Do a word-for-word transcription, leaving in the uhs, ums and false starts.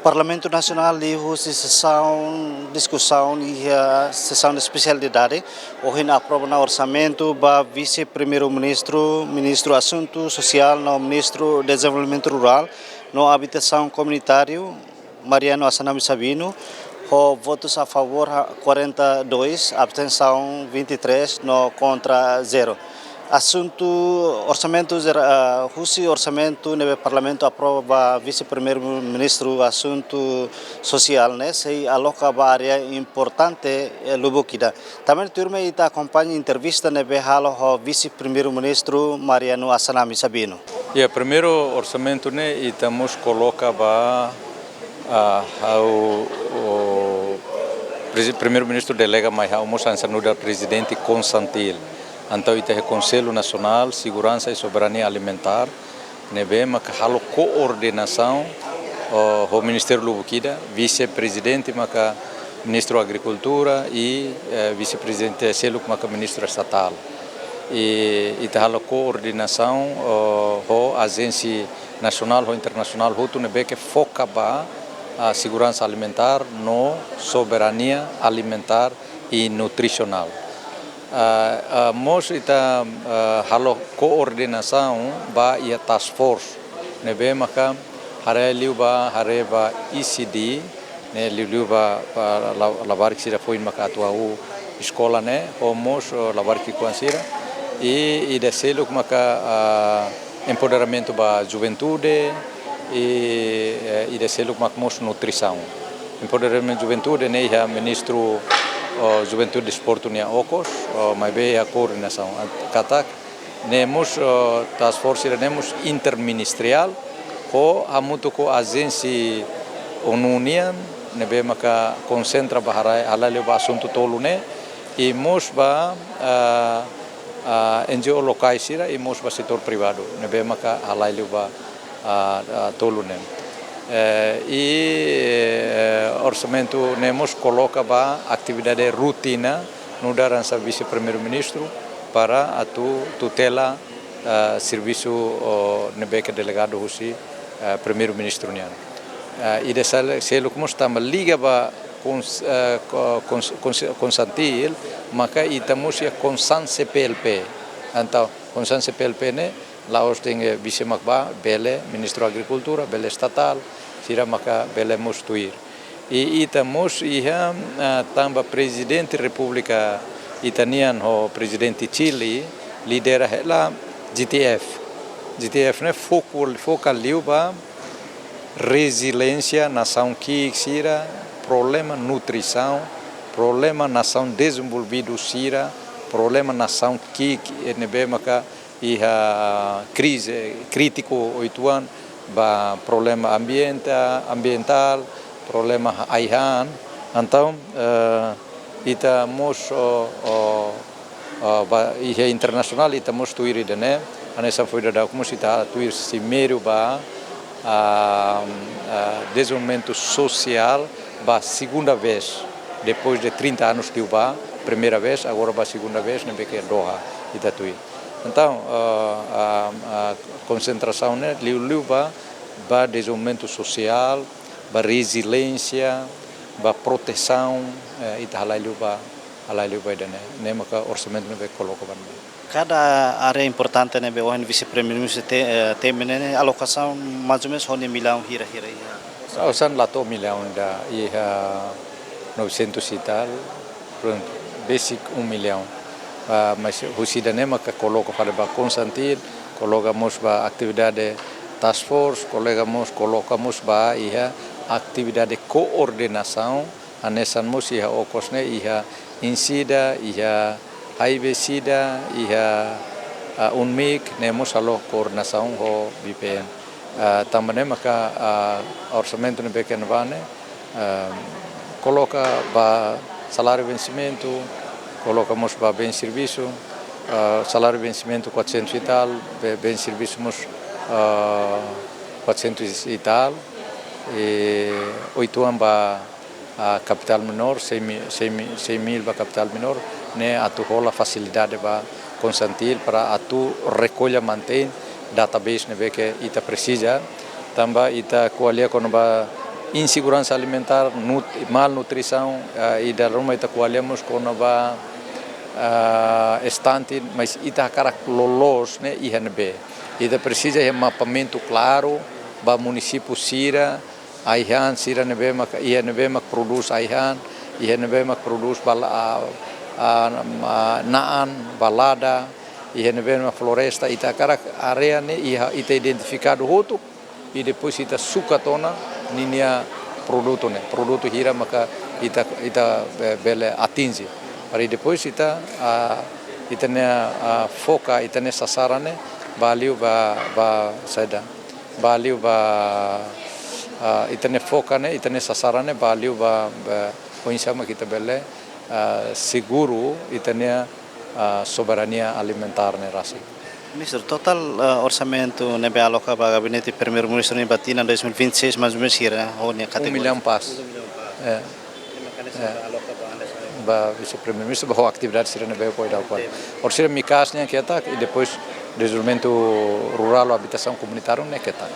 Parlamentu Nasionál liuhusi sesaun diskusaun iha sesaun de espesialidade, ohin aprova ona orsamentu ba Vise-Primeiru-Ministru, Ministru Asuntu Sosiál no Ministru Dezenvolvimentu Rurál no Abitasaun Komunitáriu, Mariano Assanami Sabino, ho votus a favór ha-, quarenta e dois, abstensaun vinte e três no kontra zero. Asuntu orsamentu jera-, ah, husi orsamentu ne'ebé Parlamentu aprova, Vise-Primeiru-Ministru Asuntu Sosiál ne'e sei aloka ba área importante, eh, lubuk ida. Tanba ne'e tuirmai ita akompaña entrevista ne'ebé halo ho Vise-Primeiru-Ministru Mariano Assanami Sabino. Ya, primeiru orsamentu ne'e ita mós koloka ba, ah, ha'u, o, presi-, Primeiru-Ministru delega mai ha'u mós hanesan nu'udar Prezidente Konsantil. Entaun ita iha Konsellu Nasionál Seguransa i Soberania Alimentár, ne'ebé maka halo koordenasaun, o, ho ministériu lubuk ida, Vise-Prezidente maka Ministru Agrikultura i, eh, Vise-Prezidente seluk maka Ministru Estatál. I ita halo koordenasaun, o, ho ajénsia nasionál ho internasionál hotu ne'ebé ke foka ba, ah, seguransa alimentár no soberania alimentár i nutrisionál. Ah, ah, mós ita, ah, halo koordenasaun ba iha task force ne'ebé maka haree liu ba, haree ba E C D, ne'e liuliu ba, ba la-, labarik sira foin maka atu hahú eskola ne'e, ho mós, o, labarik ki'ikoan sira. I ida seluk maka, ah, empoderamentu ba juventude, i, eh, ida seluk mak mós nutrisaun. Empoderamentu juventude ne'e iha Ministru, o, Juventude Desportu nia okos, o, maibé iha koordenasaun. Ant-, katak ne'e mós, o, task force sira ne'e mós interministeriál, ho hamutuk ho ajénsia ONU nian, ne'ebé maka konsentra ba haree, halai liu ba asuntu tolu ne'e, i mós ba, ah, ah, N G O lokais sira, i mós ba setór privadu, ne'ebé maka halai liu ba, ah, ah, tolu ne'e. Eh, i, eh, orsamentu ne'e mós koloka ba atividade rotina, nu'udar hanesan Vise-Primeiru-Ministru, para atu tutela, ah, servisu, o, ne'ebé ke delegadu husi, ah, Primeiru-Ministru nian. Ah, ida sel-, seluk mós tanba liga ba Kons-, ah, ko-, Kons-, Kons-, Konsantil, maka ita mós iha Konsan C P L P. Entaun, Konsan C P L P ne'e, la'ós de'it, eh, Vise mak bá, bele Ministru Agrikultura, bele Estatál, sira maka bele mós tuir. I ita mós iha, ah, tanba Prezidente Repúblika ita-nian ho Prezidente Chile lidera hela G T F. G T F ne'e foku, foka liu ba reziliénsia nasaun ki'ik sira, problema nutrisaun, problema nasaun dezenvolvidu sira, problema nasaun ki'ik, eh, ne'ebé maka iha krize krítiku oituan, ba problema ambienta-, ambientál, problema ai-han. Entaun, eh, ita mós, o, o, o, ba, iha internasionál ita mós tuir ida-ne'e, hanesan foin daudauk mós ita tuir Simeru ba, ah, ah, dezenvolvimentu sosiál ba segunda vez, depois de trinta anos liubá, primeira vez, agora ba segunda vez, ne'ebé ke Doha, ita tuir. Entaun, ah, ah, ah, konsentrasaun ne'e liuliu ba, ba dezenvolvimentu sosiál, ba reziliénsia, ba protesaun, eh, ita halai liu ba, halai liu ba ida-ne'e. Ne'e maka orsamentu ne'ebé koloka ba ne'e. Kada área importante ne'ebé ohin Vise-Primeiru-Ministru te-, eh, temi ne'e, ne'e alokasaun mais ou menos ho nia millaun hira-hira iha? Osan la to'o millaun ida, iha novecentos e tal, pronto, besik um milhão. Ah, mas husi ida-ne'e maka koloka fali ba Konsantil, koloka mós ba atividade task force, koloka mós, koloka mós ba iha atividade koordenasaun, hanesan mós iha okos ne'e, iha INCIDA, iha HIBCIDA, iha, ah, UNMIK, ne'e mós halo koordenasaun ho B P N. Ah, tanba ne'e maka, ah, orsamentu ne'ebé ke iha ne'ebá ne'e, ah, koloka ba saláriu vensimentu, koloka mós ba bens servisu, ah, saláriu vensimentu quatrocentos e tal, be-, bens servisu mós, ah, quatrocentos e tal, i oituan ba, ah, kapitál menór, cem mi-, cem mi-, cem mil ba kapitál menór, ne'e atu hola fasilidade ba Konsantil para atu rekolla mantein database ne'ebé ke ita presiza, tanba ita ko'alia kona-ba Inseguransa alimentár, nut-, malnutrisaun, ah, i dala ruma ita ko'alia mós kona-ba, ah, estante, mas ita hakarak loloos ne'e iha ne'ebé. Ita presiza iha mapeamentu klaru ba munisípiu sira, ai-han sira ne'ebé mak, iha ne'ebé mak prodús ai-han, iha ne'ebé mak prodús bala-, ah, ah, ma-, na'an, balada, iha ne'ebé mak floresta, ita hakarak área ne'e iha, ita identifikadu hotu, i depois ita sukat ona ninia produtu ne'e, produtu hira maka ita, ita be-, bele atinje. Para depois ita, ah, ita-nia, ah, foka, ita-nia sasaran ne'e ba liu ba, ba saida. Ba liu ba, ah, ita-nia foka ne'e, ita-nia sasaran ne'e ba liu ba, ba oinsá mak ita bele, ah, seguru ita-nia, ah, soberania alimentár ne'e rasik. Ministru, totál, eh, orsamentu ne'ebé aloka ba Gabinete Primeiru-Ministru nian ba tinan dois mil e vinte e seis, mais ou menos, hira, ho nia kategoria? Um milhão pas. Um milhão pas. É. Ema hanesan, é, aloka ba hanesan? Ba Vise-Primeiru-Ministru, ba ho atividade sira ne'ebé apoiu da kual. Orsida MICAS nian ketak, i depois dezenvolvimentu rurál ou abitasaun komunitáriu ne'e ketak.